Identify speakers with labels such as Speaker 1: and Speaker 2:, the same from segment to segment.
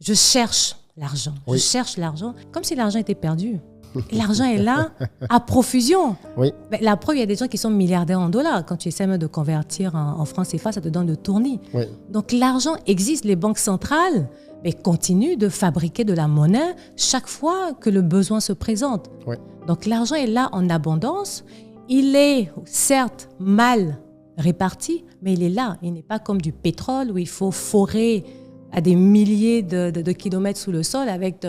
Speaker 1: Je cherche l'argent.
Speaker 2: Oui.
Speaker 1: Je cherche l'argent, comme si l'argent était perdu. L'argent est là à profusion. Mais la preuve, il y a des gens qui sont milliardaires en dollars. Quand tu essaies même de convertir en francs CFA, ça te donne le tournis. Donc l'argent existe. Les banques centrales continuent de fabriquer de la monnaie chaque fois que le besoin se présente. Donc l'argent est là en abondance. Il est certes mal réparti, mais il est là. Il n'est pas comme du pétrole où il faut forer à des milliers de kilomètres sous le sol avec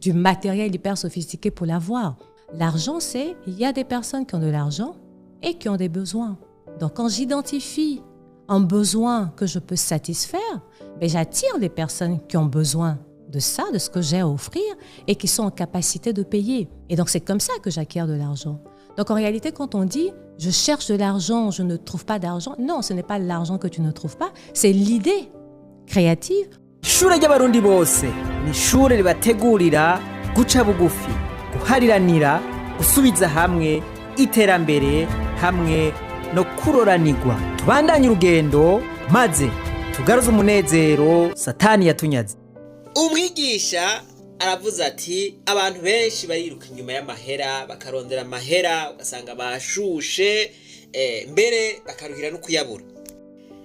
Speaker 1: du matériel hyper sophistiqué pour l'avoir. L'argent, c'est, il y a des personnes qui ont de l'argent et qui ont des besoins. Donc, quand j'identifie un besoin que je peux satisfaire, j'attire les personnes qui ont besoin de ça, de ce que j'ai à offrir et qui sont en capacité de payer. Et donc, c'est comme ça que j'acquiers de l'argent. Donc, en réalité, quand on dit « je cherche de l'argent, je ne trouve pas d'argent », non, ce n'est pas l'argent que tu ne trouves pas, c'est l'idée créative.
Speaker 3: Ishure ry'Abarundi bose ni ishure ribategurira guca bugufi, guhariranira, gusubiza hamwe, iterambere hamwe no kuroranirwa. Tubandanye urugendo maze tugaruze umunezero Satani yatunyaze.
Speaker 4: Umwigisha aravuze ati abantu benshi bariruka inyuma y'amahera, bakarondera amahera, ugasanga bashushe, mbere bakaruhira no kuyabura.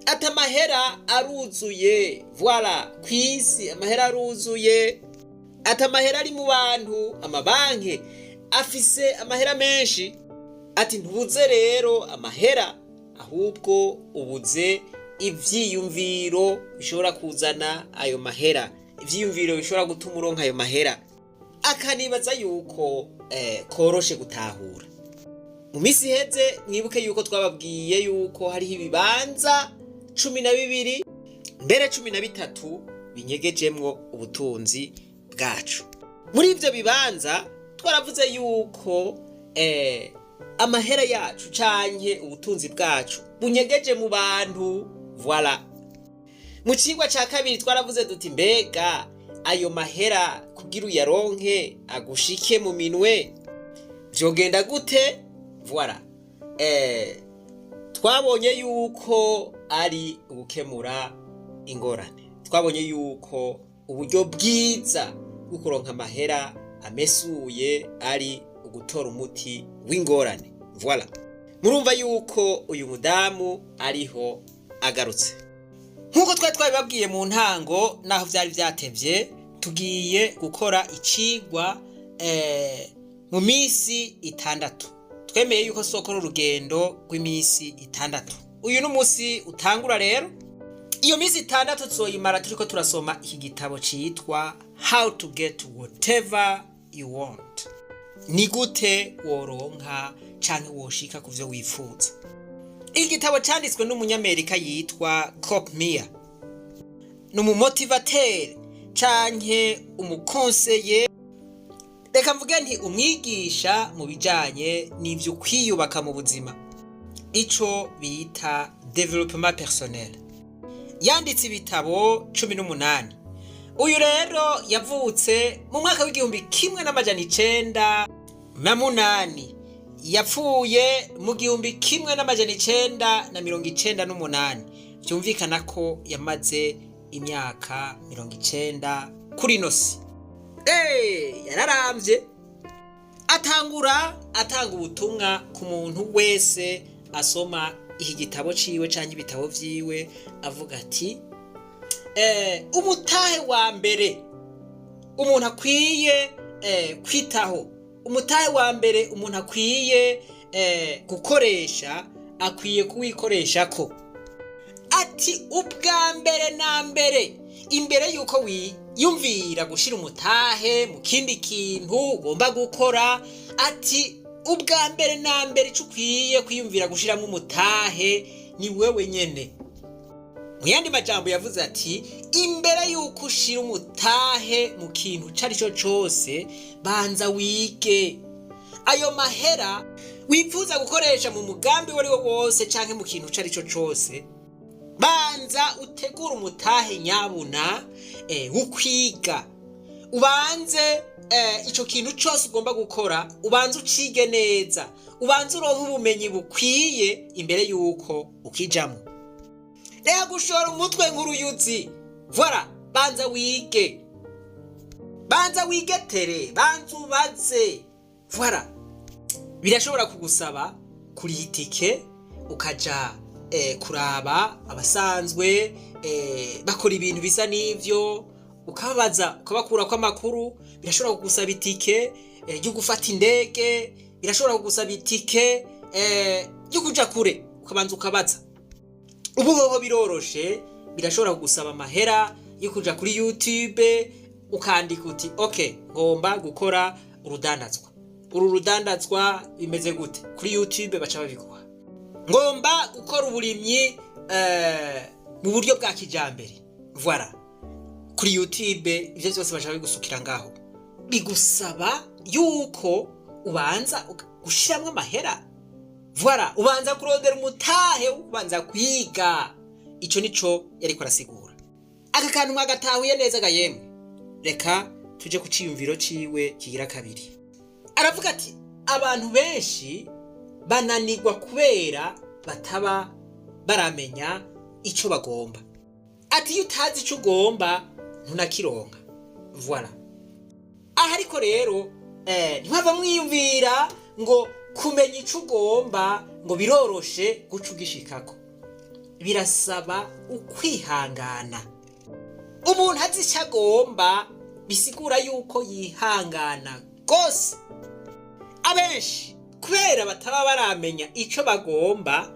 Speaker 4: Ati amahera aruzuye, voilà, kw'isi amahera aruzuye. Ati amahera ari mu bantu, amabanki afise amahera menshi. Ati ntubuze rero amahera, ahubwo ubuze ivyiyumviro bishobora kuzana ayo mahera, ivyiyumviro bishobora gutuma uronka ayo mahera. Akanibaza yuko koroshe gutahura. Mu minsi iheze mwibuke yuko twababwiye yuko hariho ibibanza 12 mbere 13 binyegejemwo ubutunzi bwacu. Muri ivyo bibanza twaravuze yuko amahera yacu canke ubutunzi bwacu bunyegeje mu bantu. Voilà. Mu cigwa ca kabiri twaravuze duti mbega ayo mahera kugira uyaronke agushike mu minwe vyogenda gute? Voilà. Twabonye yuko ari ugukemura ingorane. Twabonye yuko uburyo bwiza bwo kuronka amahera amesuye ari ugutora umuti w'ingorane. Voilà. Murumva yuko uyu mudamu ariho agarutse. Nk'uko twari twabibabwiye mu ntango, naho vyari vyatevye, tugiye gukora icigwa mu minsi 6. Twemeye yuko sokora urugendo rw'iminsi 6. Uyu ni umunsi utangura rero. Iyo minsi 6 tuzoyimara turiko turasoma iki gitabo citwa How to Get Whatever You Want. Ni gute woronka canke woshika ku vyo wifuza. Iki gitabo canditswe n'umunyamerika yitwa Cop Mia. Ni umumotivateur canke umukonseye, reka mvuge nti umwigisha mu bijanye n'ivyo kwiyubaka mu buzima, ico bita développement personnel. Yanditse ibitabo 18. Uyu rero yavutse mu mwaka w'1908, yapfuye mu 1998. Vyumvikana ko yamaze imyaka 90 kuri ino si. Yararamvye. Atangura atanga ubutumwa ku muntu wese asoma iki gitabo ciwe canke ibitabo vyiwe, avuga ati umutahe wa mbere umuntu akwiye kwitaho, umutahe wa mbere umuntu akwiye gukoresha, akwiye kuwikoreshako. Ati ubwa mbere na mbere, imbere yuko wiyumvira gushira umutahe mu kindi kintu ugomba gukora, ati ubwa mbere na mbere ico ukwiye kwiyumvira gushiramwo umutahe ni wewe nyene. Mu yandi majambo yavuze ati imbere yuko ushira umutahe mu kintu ico ari cyo cose, banza wige. Ayo mahera wifuza gukoresha mu mugambi uwo ari wo wose canke mu kintu ico ari cyo cose, banza utegure umutahe nyabuna wo kwiga. Ubanze ico kintu cose ugomba gukora ubanze ucige neza, ubanze uronke ubumenyi bukwiye imbere yuko ukijamwo. Reka gushora umutwe nk'uruyuzi. Voilà. Banza wige, banza wigetere, banza ubaze. Voilà, birashobora kugusaba kuriha itike ukaja kuraba abasanzwe bakora ibintu bisa n'ivyo, ukababaza, ukabakurako amakuru. Birashobora kugusaba itike ryo gufata indege, birashobora kugusaba itike ryo kuja kure, ukabanza ukabaza. Ubu hoho biroroshe, birashobora kugusaba amahera yo kuja kuri YouTube, ukandika uti: "Ok, ngomba gukora urudandazwa, uru rudandazwa bimeze gute?" Kuri YouTube baca babiguha. Ngomba gukora uburimyi mu buryo bwa kijambere, voilà, kuri YouTube ivyo byose baca babigusukira ngaho. Bigusaba yuko ubanza gushiramwo amahera, voilà, ubanza kurondera umutahe, ubanza kwiga. Ico nico yariko arasigura. Aka kantu mwagatahuye neza ga yemwe? Reka tuje ku ciyumviro ciwe kigira kabiri. Aravuga ati: abantu benshi bananirwa kubera bataba baramenya ico bagomba. Ati: iyo utazi ico ugomba, ntunakironka. Voilà. Aha ariko rero ntiwava mwiyumvira ngo kumenya ico ugomba ngo biroroshe guca ugishikako. Birasaba ukwihangana. Umuntu azi icyo agomba bisigura yuko yihangana rwose. Abenshi kubera bataba baramenya icyo bagomba,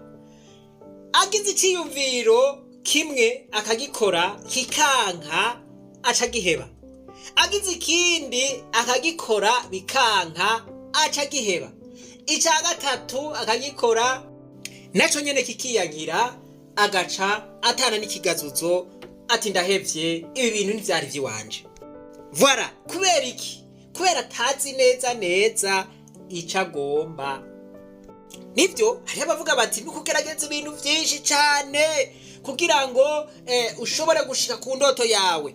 Speaker 4: agize icyiyumviro kimwe akagikora kikanka, aca agiheba. Agize ikindi akagikora bikanka, aca agiheba. Icya gatatu akagikora nacyo nyene kikiyankira, agaca atana n'ikigazuzo, ati: "Ndahevye, ibi bintu ntivyari ivy'iwanje." Voilà. Kubera iki? Kubera atazi neza neza ico agomba. Nibyo, hariho abavuga bati ni ukugerageza ibintu vyinshi cane kugira ngo ushobore gushika ku ndoto yawe.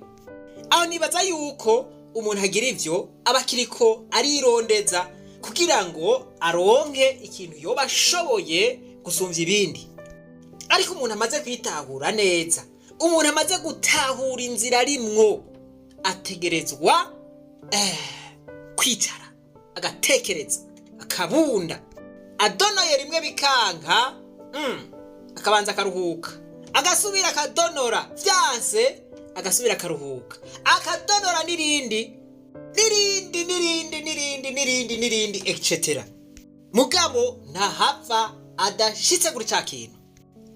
Speaker 4: Aho nibaza yuko umuntu agira ivyo aba akiriko arirondeza kugira ngo aronke ikintu yoba ashoboye gusumvya ibindi. Ariko umuntu amaze kwitahura neza, umuntu amaze gutahura inzira arimwo, ategerezwa kwicara agatekereza, akabunda. Adonoye rimwe bikanka, akabanza akaruhuka, agasubira akadonora. Vyanse, agasubira akaruhuka, akadonora n'irindi, n'irindi, n'irindi, n'irindi, n'irindi, n'irindi, etc. Mugabo ntahava adashitse kuri ca kintu.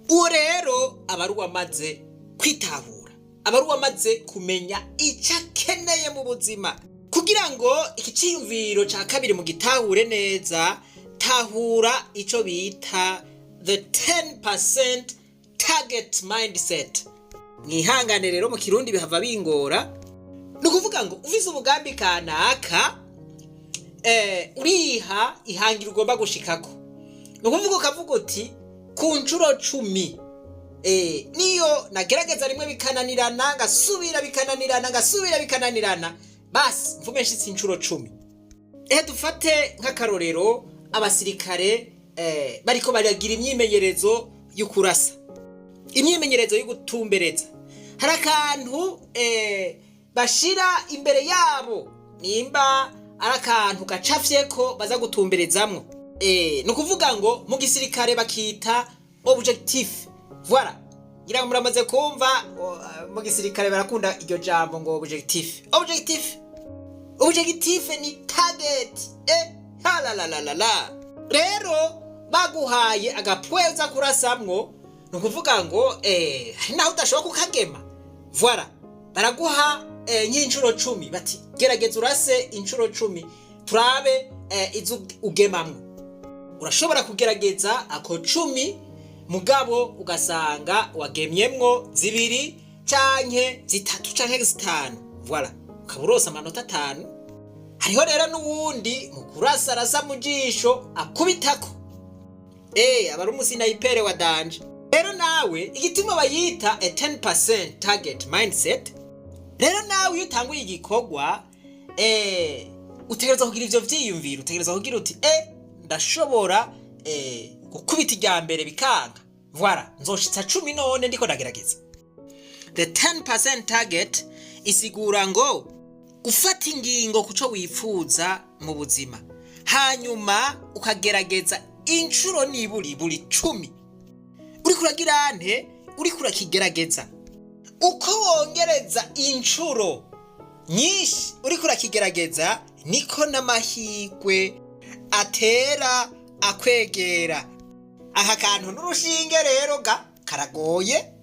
Speaker 4: Uwo rero aba ari uwamaze kwitahura, aba ari uwamaze kumenya icyo akeneye mu buzima. Kugira ngo iki cyiyumviro cya kabiri mu gitahure neza, tahura icyo bita the 10% target mindset. Mwihangane rero, mu Kirundi bihava bingora. Ni ukuvuga ngo ufise umugambi kanaka, uriha ihangira ugomba gushikako. Ni ukuvuga ukavuga uti: "Ku nshuro 10, niyo nagerageza rimwe bikananirana, ngasubira bikananirana, ngasubira bikananirana, basi mvume nshitse inshuro 10." Ehe, dufate nk'akarorero abasirikare bariko baragira imyimenyerezo yo kurasa, imyimenyerezo yo gutumbereza. Hari akantu bashira imbere yabo, nimba ari akantu gacafyeko baza gutumberezamwo. Ni ukuvuga ngo mu gisirikare bakita objectif. Voilà, ngira ngo muramaze kumva mu gisirikare barakunda iryo jambo ngo objectif. Objectif, objectif ni target. Halalalalala. Rero baguhaye agapwe uza kurasamwo, ni ukuvuga ngo hari naho udashobora kukagema. Voilà, baraguha nk'inshuro 10, bati: "Gerageza urase inshuro 10, turabe izo ugemamwo." Urashobora kugerageza ako 10, mugabo ugasanga wagemyemwo zibiri canke zitatu canke zitanu. Voilà, ukaba uronse amanota 5. Hariho rero n'uwundi mu kurasa arasa mu jisho, akubitako, aba ari umusnayipere wa danger. Rero nawe igituma bayita a 10% target mindset, rero nawe iyo utanguye igikorwa, utegereza kugira ivyo vyiyumviro, utegereza kugira uti: "Ndashobora gukubita irya mbere bikanga, voilà, nzoshitsa 10 none ndiko ndagerageza." The 10% target. Isigura ngo gufata ingingo ku cyo wifuza mu buzima, hanyuma ukagerageza inshuro niburi buri 10. Uriko uragira nte? Uriko urakigerageza. Uko wongereza inshuro nyinshi uriko urakigerageza, niko n'amahirwe atera akwegera. Aka kantu n'urushinge rero ga karagoye.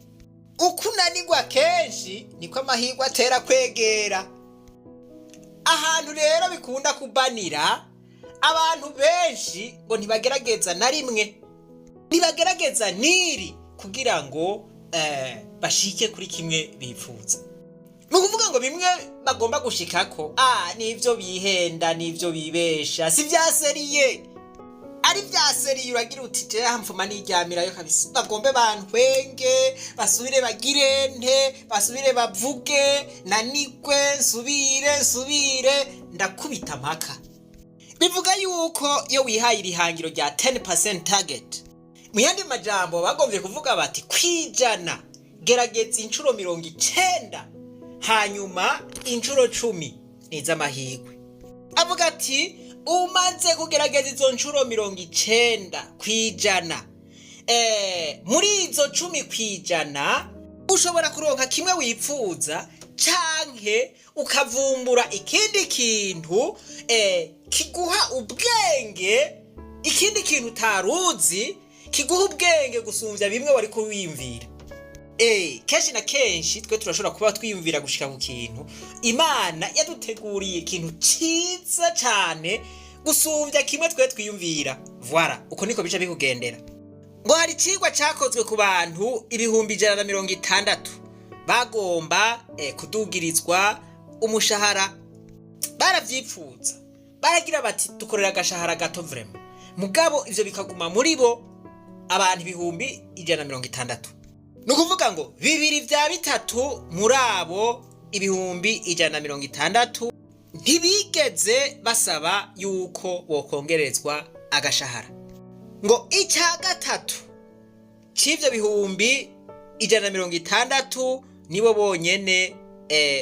Speaker 4: Uko unanirwa kenshi, niko amahirwe atera kwegera. Ahantu rero bikunda kubanira abantu benshi, ngo ntibagerageza na rimwe, ntibagerageza niri kugira ngo bashike kuri kimwe bifuza. Ni ukuvuga ngo bimwe bagomba gushikako, nivyo bihenda, nivyo bibesha, si vya sérieux. Ari vya sérieux, uragira uti: "Je mfuma niryamirayo kabisa, bagombe bantwenge, basubire bagire nte, basubire bavuge, nanigwe, nsubire nsubire ndakubita mpaka." Bivuga yuko iyo wihaye irihangiro rya 10% target, mu yandi majambo bagomvye kuvuga bati kwijana gerageza inshuro 90, hanyuma inshuro 10 ni iz'amahirwe. Avuga ati umaze kugerageza izo nshuro 90%, muri izo 10% ushobora kuronka kimwe wipfuza, canke ukavumbura ikindi kintu kiguha ubwenge, ikindi kintu utaruzi kiguha ubwenge gusumvya bimwe wari kuwiyumvira. Kenshi na kenshi twe turashobora kuba twiyumvira gushika ku kintu, Imana yaduteguriye ikintu ciza cane gusumvya kimwe twe twiyumvira. Voilà, uko niko bica bikugendera. Ngo hari icigwa cakozwe ku bantu 160,000 bagomba kudugirizwa umushahara. Baravyipfuza, baragira bati: "Dukorera agashahara gato vraiment." Mugabo ivyo bikaguma muri bo. Abantu 160,000, ni ukuvuga ngo bibiri vya bitatu muri abo 160,000 ntibigeze basaba yuko bokongerezwa agashahara. Ngo icya gatatu c'ivyo 160,000 nibo bonyene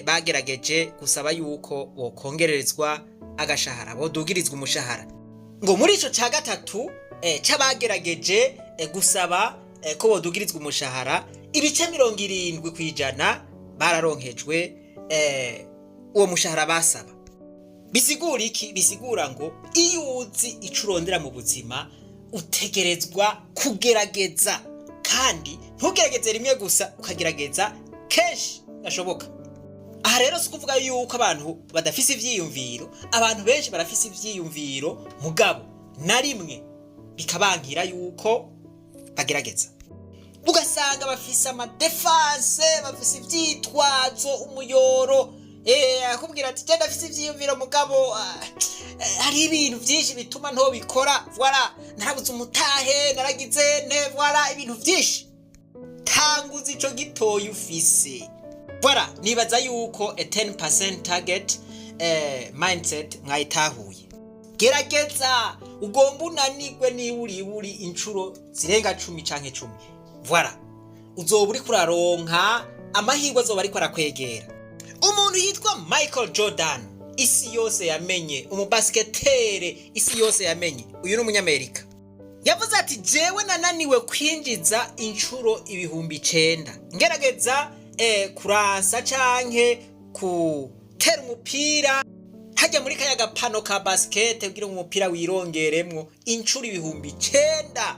Speaker 4: bagerageje gusaba yuko bokongererezwa agashahara, bodugirizwa umushahara. Ngo muri ico ca gatatu c'abagerageje gusaba ko bodugirizwa umushahara, ibice 70% bararonkejwe uwo mushahara basaba. Bisigura iki? Bisigura ngo iyo uzi ico urondera mu buzima, utegerezwa kugerageza, kandi ntugerageze rimwe gusa, ukagerageza kenshi gashoboka. Aha rero si ukuvuga yuko abantu badafise ivyiyumviro. Abantu benshi barafise ivyiyumviro, mugabo na rimwe bikabankira yuko bagerageza. Ugasanga bafise ama défenses, bafise ivyitwazo, umuyoro. Akubwira ati: "Je ndafise ivyiyumviro, mugabo hari ibintu vyinshi bituma ntobikora. Voilà, narabuze umutahe, naragize nte, voilà, ibintu vyinshi." Tanguza ico gitoyi ufise. Voilà, nibaza yuko a 10% target mindset mwayitahuye. Gerageza, ugomba unanirwe niba uri uri inshuro zirenga 10 canke 10. Voilà, uzoba uriko uraronka amahirwe, azoba ariko arakwegera. Umuntu yitwa Michael Jordan, isi yose yamenye, umubasiketeri isi yose yamenye, uyu ni umunyamerika, yavuze ati: "Jewe nananiwe kwinjiza inshuro 9000 ngerageza kuransa canke gutera umupira hajya muri kaya gapano ka basikete kugira ngo umupira wirongeremwo." Inshuro 9000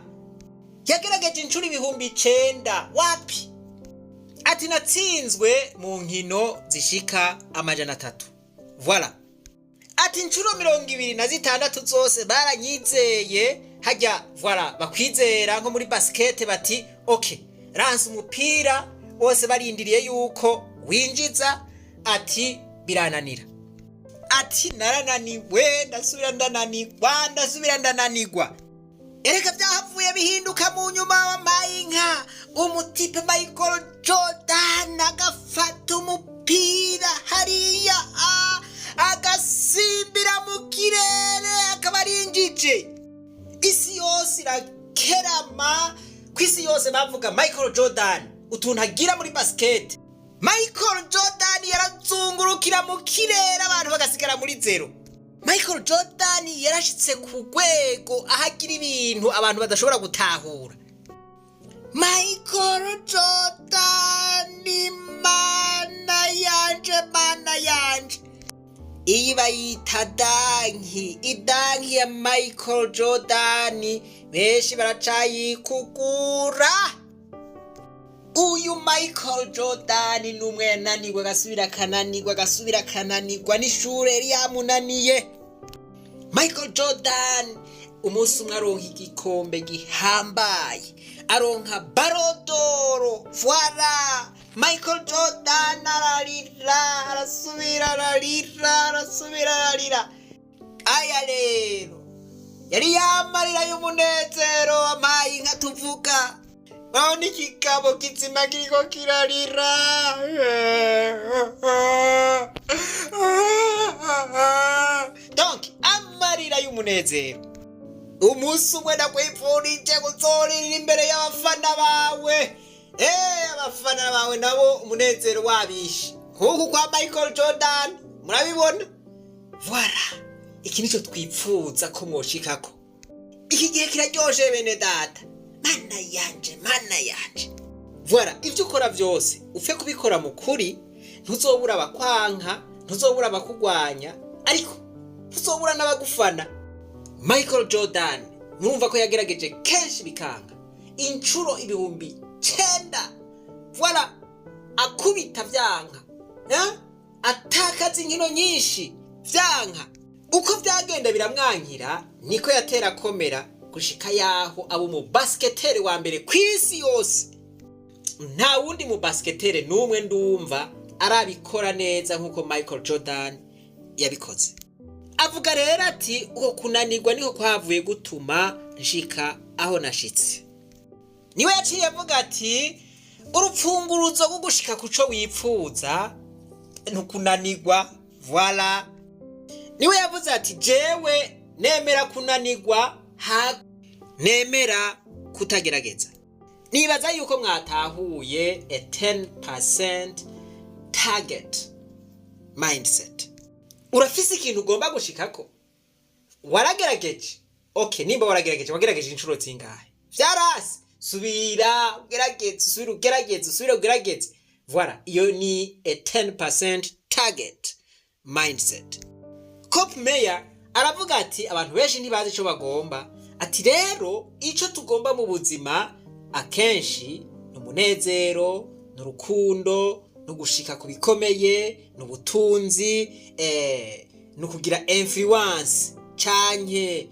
Speaker 4: yagerageje, inshuro 9000, wapi. Ati: "Natsinzwe mu nkino zishika 300." Voilà. Ati: "Inshuro 26 zose baranyizeye." Hajya, voilà, bakwizera nko muri basikete, bati: "Ok, ransa umupira," bose barindiriye yuko winjiza. Ati: "Birananira." Ati: "Narananiwe, ndasubira ndananigwa, ndasubira ndananigwa." Ereka byahavuye bihinduka mu nyuma, wampaye inka, umu type Michael Jordan agafata umupira hariya, agasimbira mu kirere, akaba arinjije. Isi yose irakerama. Ku isi yose bavuga Michael Jordan, utuntu agira muri basket. Michael Jordan yarazungurutse. Akagurukira mu kirere, abantu bagasigara muri zero. Michael Jordan yarashitse ku rwego aho agira ibintu abantu badashobora gutahura. Michael Jordan, mana yanje, mana yanje! Iyi bayita dunk, i dunk ya Michael Jordan. Benshi baracayikugura. Uyu Michael Jordan ni umwe yananirwa, agasubira akananirwa, agasubira akananirwa, n'ishure ryamunaniye. Michael Jordan umunsi umwe aronka igikombe gihambaye, aronka Ballon d'Or. Voilà, Michael Jordan ararira, arasubira ararira, arasubira ararira. Aya rero yari yamarira y'umunezero. Amaye inka tuvuga, urabona ikigabo kizima kiriko kirarira. Donc amarira y'umunezero. Umunsi umwe ndakwifurije kuzoririra imbere y'abafana bawe. Abafana bawe nabo umunezero wabishe nk'uku kwa Michael Jordan. Murabibona? Voilà, iki nico twipfuza ko mwoshikako. Iki gihe kiraryoshe, bene data. Mana yanje, mana yanje! Voilà, ibyo ukora byose upfe kubikora mu kuri. Ntuzobura abakwanka, ntuzobura abakugwanya, ariko ntuzobura n'abagufana. Michael Jordan murumva ko yagerageje kenshi bikanga, inshuro 9000. Voilà, akubita vyanka, eh? Atakaza inkino nyinshi vyanka. Uko vyagenda biramwankira, niko yatera akomera gushika yaho aba umu basketteur wa mbere ku isi yose. Nta wundi mu basketteur n'umwe ndumva arabikora neza nk'uko Michael Jordan yabikoze. Avuga rero ati: "Uko kunanirwa niko kwavuye gutuma nshika aho nashitse." Niwe yaciye avuga ati: "Urupfunguruzo rwo gushika ku co wipfuza ntukunanirwa." Voilà, niwe yavuze ati: "Jewe nemera kunanirwa, ha nemera kutagerageza." Nibaza yuko mwatahuye a 10% target mindset. Urafise ikintu ugomba gushikako, waragerageje. Okay, nimba waragerageje, wagerageje inshuro zingahe? Vyarasi, subira ugerageze, usubire ugerageze, usubire ugerageze. Voilà, iyo ni a 10% target mindset. Cop Mayor aravuga ati: "Abantu benshi ntibazi ico bagomba." Ati rero ico tugomba mu buzima akenshi ni umunezero, ni urukundo, ni ugushika ku bikomeye, ni ubutunzi, ni ukugira influence canke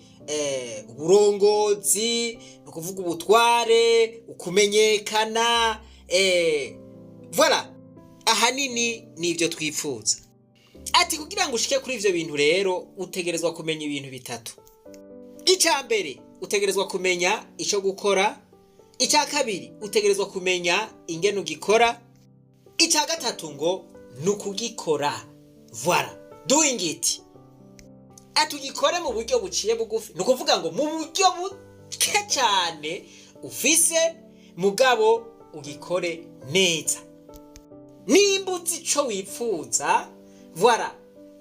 Speaker 4: uburongozi, ni ukuvuga ubutware, ukumenyekana. Voilà, ahanini ni ibyo twifuza. Ati kugira ngo ushike kuri ivyo bintu rero, utegerezwa kumenya ibintu bitatu. Icya mbere, utegerezwa kumenya icyo gukora. Icya kabiri, utegerezwa kumenya ingene ugikora. Icya gatatu ngo ni ukugikora. Voilà, doing it. Ati ugikore mu buryo buciye bugufi, ni ukuvuga ngo mu buryo buke cyane ufise, mugabo ugikore neza. Nimba uzi ico wipfuza, voilà,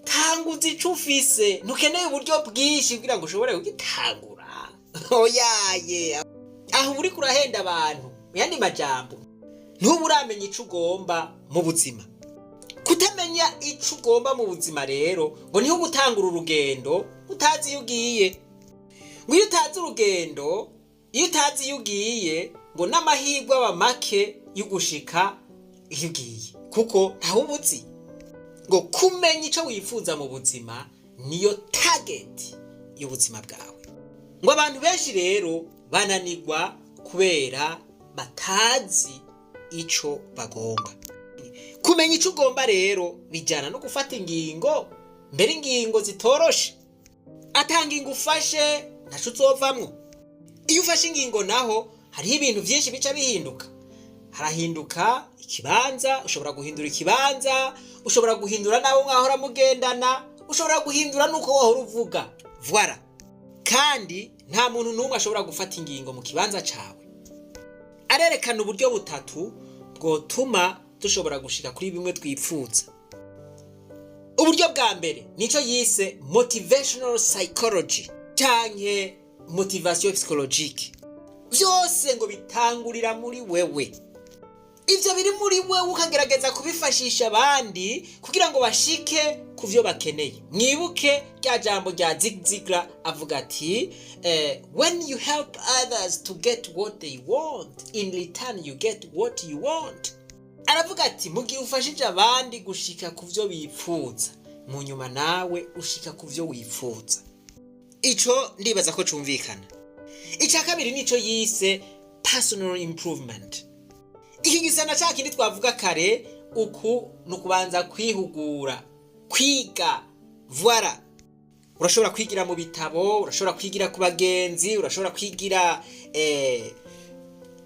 Speaker 4: tanga uzi ico ufise. Ntukeneye uburyo bwinshi kugira ngo ushobore kugitangura. Oyaye, aho uriko urahenda abantu. Mu yandi majambo, ntuba uramenya ico ugomba mu buzima. Kutamenya ico ugomba mu buzima rero ngo niho gutangura urugendo utazi iyo ugiye. Ngo iyo utazi urugendo, iyo utazi iyo ugiye, ngo n'amahirwe aba make yo gushika iyo ugiye, kuko ntawe uba uzi. Ngo kumenya ico wifuza mu buzima niyo target y'ubuzima bwawe. Ngo abantu benshi rero bananirwa kubera batazi ico bagomba. Kumenya ico ugomba rero bijyana no gufata ingingo, mbere ingingo zitoroshe. Atanga ingo ufashe, ntaco uzovamwo. Iyo ufashe ingingo naho, hariho ibintu byinshi bica bihinduka. Harahinduka ikibanza, ushobora guhindura ikibanza, ushobora guhindura n'abo mwahora mugendana, ushobora guhindura n'uko wahora uvuga. Voilà, kandi nta muntu n'umwe ashobora gufata ingingo mu kibanza cawe. Arerekana uburyo butatu bwotuma dushobora gushika kuri bimwe twipfuza. Uburyo bwa mbere nico yise motivational psychology canke motivation psychologique. Vyose ngo bitangurira muri wewe. Ivyo biri muri wewe ukagerageza kubifashisha abandi kugira ngo bashike ku vyo bakeneye. Mwibuke rya jambo rya Zig Ziglar avuga ati "When you help others to get what they want, in return you get what you want." Aravuga ati mu gihe ufashije abandi gushika ku vyo bipfuza, mu nyuma nawe ushika ku vyo wifuza. Ico ndibaza ko cumvikana. Icya kabiri nico yise personal improvement. Iki gisa na ca kindi twavuga kare. Uku ni ukubanza kwihugura, kwiga. Voilà, urashobora kwigira mu bitabo, urashobora kwigira ku bagenzi, urashobora kwigira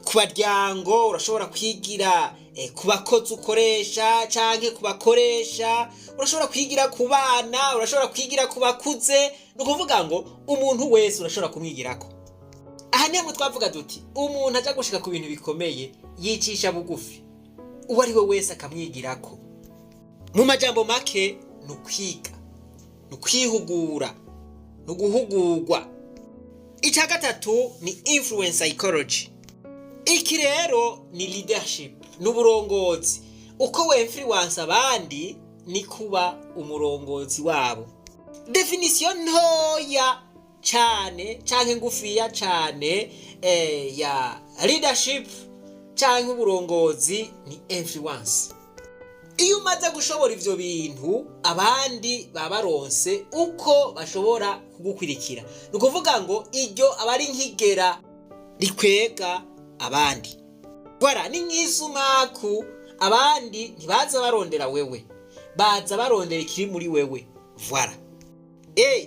Speaker 4: ku baryango, urashobora kwigira ku bakozi ukoresha canke ku bakoresha, urashobora kwigira ku bana, urashobora kwigira ku bakuze. Ni ukuvuga ngo umuntu wese urashobora kumwigirako. Aha ni hamwe twavuga duti umuntu aja gushika ku bintu bikomeye yicisha bugufi, uwo ari we wese akamwigirako. Mu majambo make, ni ukwiga, ni ukwihugura, ni uguhugurwa. Icya gatatu ni influence psychology. Iki rero ni leadership, ni uburongozi. Uko w'influence abandi ni kuba umurongozi wabo. Définition ntoya cane canke ngufiya cane ya leadership canke uburongozi ni influence. Iyo umaze gushobora ivyo bintu, abandi baba baronse uko bashobora kugukurikira. Ni ukuvuga ngo iryo aba ari nk'igera rikwega abandi. Voilà, ni nk'isumaku. Abandi ntibaza barondera wewe, baza barondera ikiri muri wewe. Voilà,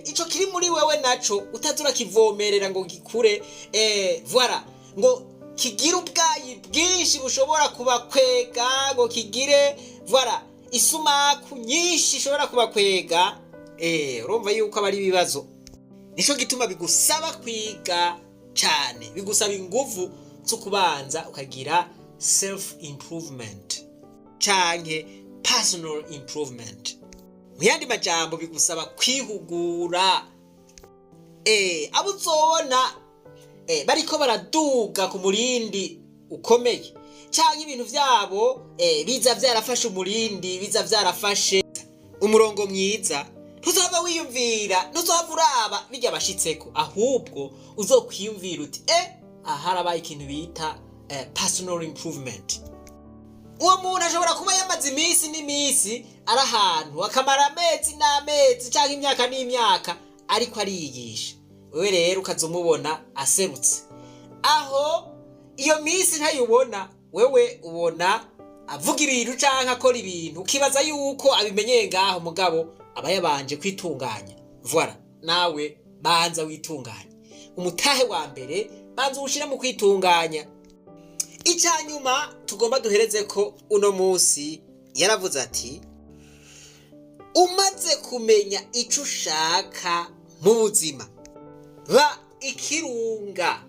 Speaker 4: ico kiri muri wewe naco utaza urakivomerera ngo gikure, voilà, ngo kigire ubwayi bwinshi bushobora kubakwega, ngo kigire, voilà, isumaku nyinshi ishobora kubakwega, urumva yuko aba ari ibibazo. Nico gituma bigusaba kwiga cane, bigusaba inguvu zo kubanza ukagira self improvement canke personal improvement. Mu yandi majambo, bigusaba kwihugura. Abo uzobona bariko baraduga ku murindi ukomeye canke ibintu vyabo biza vyarafashe umurindi, biza vyarafashe umurongo mwiza, ntuzohava wiyumvira, ntuzohava uraba bijya bashitseko, ahubwo uzokwiyumvira uti aha harabaye ikintu bita personal improvement. Uwo muntu ashobora kuba yamaze iminsi n'iminsi ari ahantu, akamara amezi n'amezi cyangwa imyaka n'imyaka ariko ariyigisha. Wewe rero ukaza umubona aserutse aho, iyo minsi ntayubona. Wewe ubona avuga ibintu canke akora ibintu, ukibaza yuko abimenyeye ngaho, mugabo aba yabanje kwitunganya. Voilà, nawe banza witunganye. Umutahe wa mbere banza uwushire mu kwitunganya. Icya nyuma tugomba duhereze ko uno munsi, yaravuze ati umaze kumenya icyo ushaka mu buzima, ba ikirunga.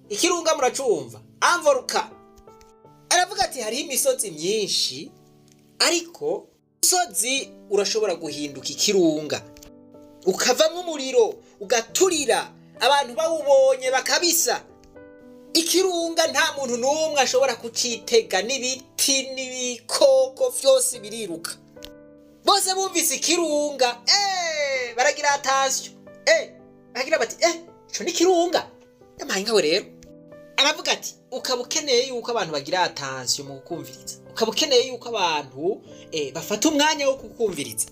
Speaker 4: Ikirunga muracumva, un volcan. Aravuga ati hariho imisozi myinshi, ariko umusozi urashobora guhinduka ikirunga, ukavamo umuriro, ugaturira, abantu bawubonye bakabisa. Ikirunga nta muntu n'umwe ashobora kucitega, n'ibiti n'ibikoko vyose biriruka. Bose bumvise ikirunga, baragira attention, baragira bati ico ni ikirunga. Yamaye nkawe rero aravuga ati ukaba ukeneye yuko abantu bagira attention mu kukumviriza, ukaba ukeneye yuko abantu bafata umwanya wo kukumviriza,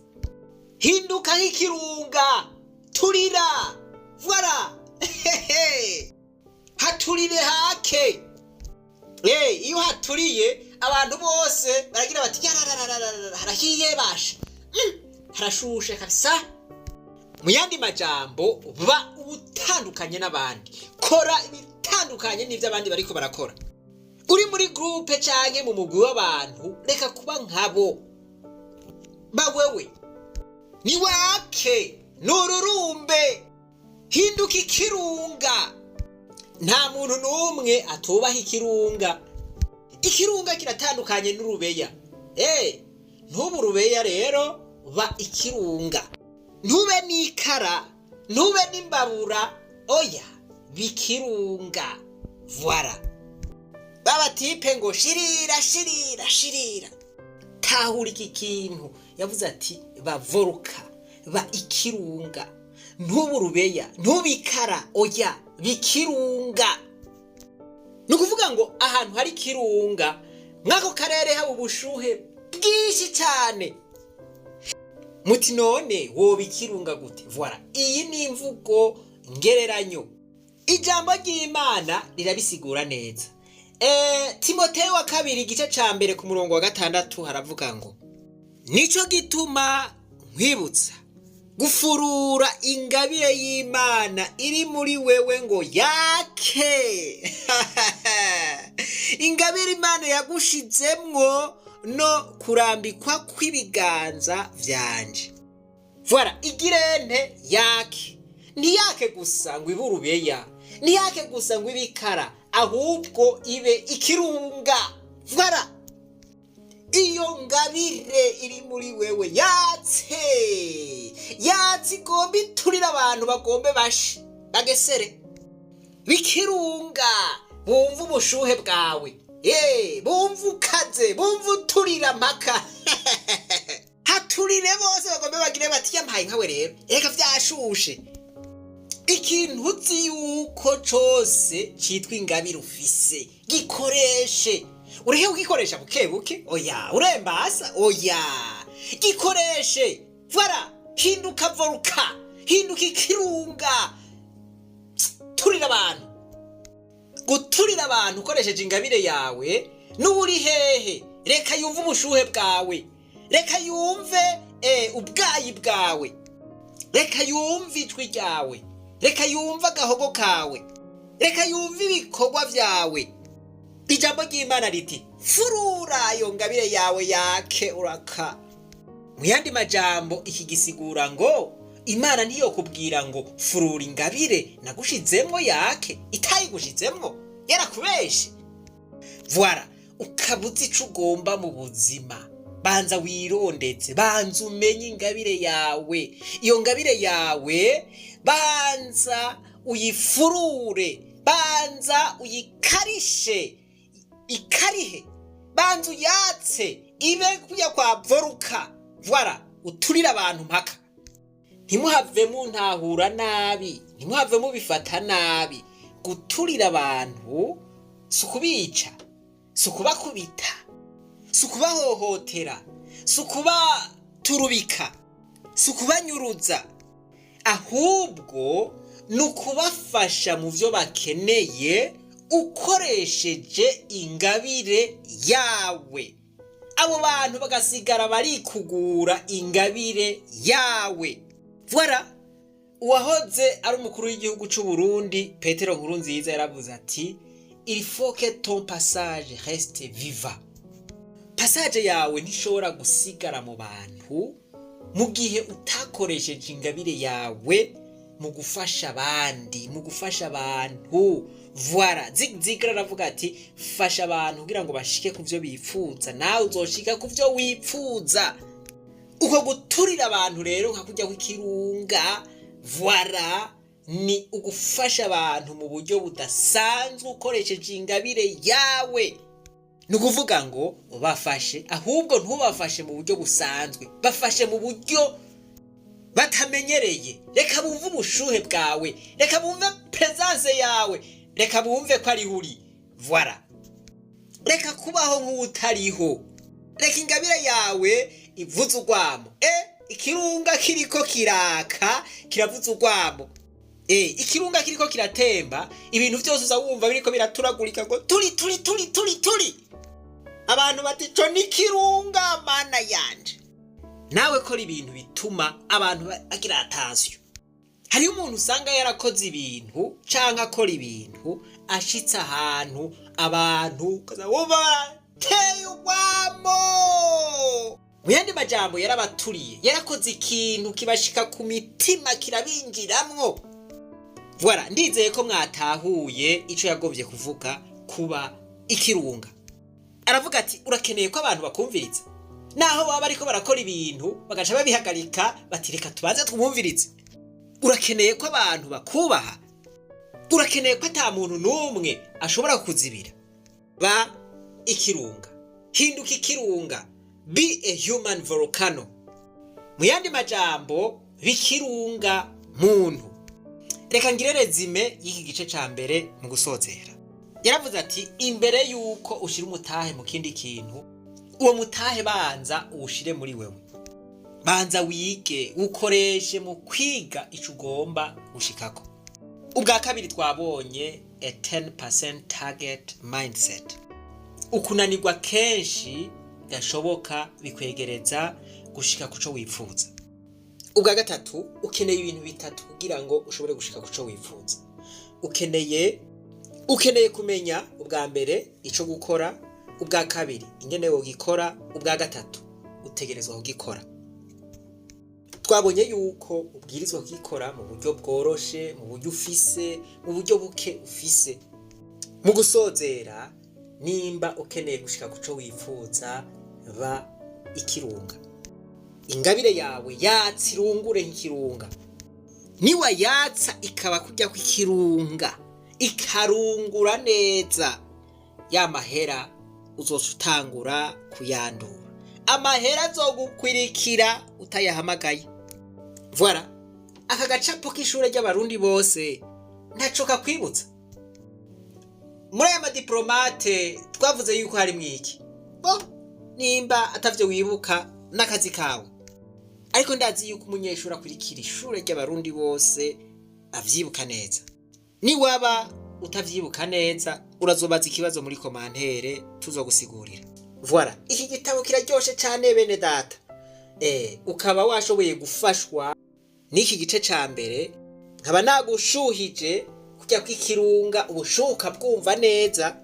Speaker 4: hinduka nk'ikirunga, turira. Voilà, haturire hake. Iyo haturiye abantu bose baragira bati yararararara, harahiye basha, harashushe kabisa. Mu yandi majambo, ba utandukanye n'abandi, kora ibitandukanye n'ibyo abandi bariko barakora. Uri muri groupe canke mu mugwi w'abantu, reka kuba nkabo, ba wewe, ni wake, nururumbe, hinduka ikirunga. Nta muntu n'umwe atubaha ikirunga. Ikirunga kiratandukanye n'urubeya. Ntubu urubeya rero. Ba ikirunga, ntube n'ikara, ntube n'imbabura, oya, bikirunga. Voilà, babatipe ngo shirira, shirira, shirira. Tahura iki kintu yavuze ati: ba volcan, ba ikirunga, ntube urubeya, ntube ikara, oya, bikirunga. Ni ukuvuga ngo ahantu hari ikirunga, mw'ako karere haba ubushuhe bwinshi cyane. Muti none woba ikirunga gute? Voilà, iyi ni imvugo ngereranyo, ijambo ry'Imana rirabisigura neza. Timoteyo wa kabiri, igice ca mbere, ku murongo wa 6, haravuga ngo: nico gituma nkwibutsa gufurura ingabire y'Imana iri muri wewe ngo yake. Ingabire Imana yagushizemwo no kurambikwa kw'ibiganza vyanje. Voilà, igirente yake. Ntiyake gusa ngo ibe urubeya, ntiyake gusa ngo ibe ikara, ahubwo ibe ikirunga. Voilà, iyo ngabire iri muri wewe yatse, yatse, igomba iturire abantu, bagombe bashe bagesere bikirunga, bumva ubushuhe bwawe, ye bumva ukaze, bumva uturira mpaka haturire bose, bagombe bagire bati: yampaye nkawe rero, reka vyashushe. Ikintu uzi yuko cose citwa ingabire ufise, gikoreshe. Ureke kugikoresha buke buke, oya, urembasa, oya, gikoreshe. Voilà, hinduka volcan, hinduka ikirunga, turira abantu. Guturira abantu ukoresheje ingabire yawe, n'uba uri hehe, reka yumve ubushuhe bwawe, reka yumve ubwayi bwawe, reka yumve ijwi ryawe, reka yumve agahogo kawe, reka yumve ibikorwa byawe. Ijambo ry'Imana riti: furura iyo ngabire yawe yake uraka. Mu yandi majambo, iki gisigura ngo Imana ntiyokubwira ngo furura ingabire nagushizemwo yake itayigushizemwo, yarakubeshe. Voilà, ukaba uzi ico ugomba mu buzima, banza wirondetse, banza umenye ingabire yawe. Iyo ngabire yawe banza uyifurure, banza uyikarishe, ikarihe, banza uyatse ibe kujya kwa volcan. Voilà, uturire abantu mpaka. Ntimuhave muntahura nabi, ntimuhave mubifata nabi. Guturira abantu si ukubica, si ukubakubita, si ukubahohotera, si ukubaturubika, si ukubanyuruza, ahubwo ni ukubafasha mu byo bakeneye ukoresheje ingabire yawe, abo bantu bagasigara barikugura ingabire yawe. Voilà, uwahoze ari umukuru w'igihugu c'u Burundi, Petero Nkurunziza, yaravuze ati: il faut que ton passage reste vivant. Passage yawe ntishobora gusigara mu bantu mu gihe utakoresheje ingabire yawe mu gufasha abandi, mu gufasha abantu. Voilà, Zig Ziglar aravuga ati: fasha abantu kugira ngo bashike ku byo bifuza, nawe uzoshika ku byo wipfuza. Uko guturira abantu rero nka kujya kw'ikirunga, voilà, ni ugufasha abantu mu buryo budasanzwe ukoresheje ingabire yawe. Ni ukuvuga ngo bafashe, ahubwo ntubafashe mu buryo busanzwe, bafashe mu buryo batamenyereye. Reka bumve ubushuhe bwawe, reka bumve présence yawe, reka bumve ko ariho uri. Voilà, reka kubaho nk'utariho, reka ingabire yawe ivuze urwamo. Ikirunga kiriko kiraka kiravuza urwamo. Ikirunga kiriko kiratemba, ibintu byose uza wumva biriko biraturagurika ngo turi turi turi turi turi. Abantu bati: ico ni kirunga, mana yanje. Nawe kora ibintu bituma abantu bagira attention. Hariyo umuntu usanga yarakoze ibintu canke akora ibintu, ashitse ahantu abantu ukaza wumva barateye urwamo. Mu yandi majambo, yarabaturiye, yarakoze ikintu kibashika ku mitima, kirabinjiramwo. Voilà, ndizeye ko mwatahuye ico yagombye kuvuga kuba ikirunga. Aravuga ati: urakeneye ko abantu bakumviriza. Naho baba bariko barakora ibintu bagaca babihagarika bati reka tubanze twumvirize. Urakeneye ko abantu bakubaha, urakeneye ko ata muntu n'umwe ashobora kukuzibira. Ba ikirunga, hinduka ikirunga, be a human volcano. Mu yandi majambo, bikirunga muntu. Reka ngire résumé y'iki gice ca mbere mu gusozera. Yaravuze ati imbere y'uko ushira umutahe mu kindi kintu, uwo mutahe banza uwushire muri wewe, banza wige, ukoreshe mu kwiga ico ugomba gushikako. Ubwa kabiri twabonye a 10% target mindset. Ukunanirwa kenshi gashoboka bikwegereza gushika kuco wifuza. Ubwa gatatu, ukeneye ibintu bitatu kugira ngo ushobore gushika kuco wifuza. Ukeneye kumenya ubwa mbere ico gukora, ubwa kabiri ingene wogikora, ubwa gatatu utegerezwa kugikora. Twabonye yuko ubwirizwa kugikora mu buryo bworoshe, mu buryo ufise, mu buryo buke ufise. Mu gusozera, nimba ukeneye gushika kuco wifuza, ba ikirunga. Ingabire yawe yatsa irungure nk'ikirunga. Niwa yatsa ikaba kujya kw'ikirunga, ikarungura neza, ya mahera uzoca utangura kuyandura. Amahera azogukwirikira utayahamagaye. Voilà, aka gacapo k'ishure ry'abarundi bose ntaco kakwibutsa. Muri aya madiplomate twavuze yuko harimwo iki? Bo nimba atavyo wibuka n'akazi kawe, ariko ndazi yuko umunyeshuri akurikira ishure ry'abarundi bose avyibuka neza. Niwaba utavyibuka neza, urazobaza ikibazo muri commentaire, tuzogusigurira. Voilà, iki gitabo kiraryoshe cane bene data. Ukaba washoboye gufashwa n'iki gice ca mbere, nkaba nagushuhije kujya kw'ikirunga ubushuka bwumva neza,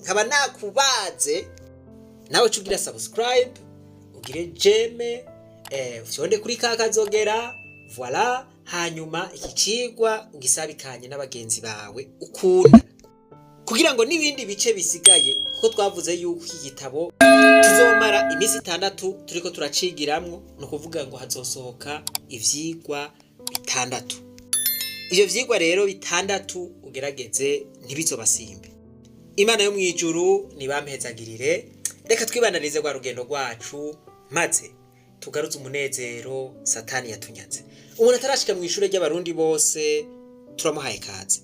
Speaker 4: nkaba nakubaze nawe ugira subscribe, ugire j'aime, ufyonde kuri ka kazogera. Voilà, hanyuma iki cigwa ugisabikanye n'abagenzi bawe ukunda, kugira ngo n'ibindi bice bisigaye, kuko twavuze yuko iki gitabo tuzomara iminsi 6 turiko turacigiramwo. Ni ukuvuga ngo hazosohoka ivyigwa 6. Ivyo vyigwa rero 6 ugerageze ntibizobasimbe. Imana yo mw'ijuru nibampezagirire. Reka twibananize rwa rugendo rwacu, maze tugaruze umunezero Satani yatunyaze. Umuntu atarashika mu ishure ry'abarundi bose, turamuhaye kaze.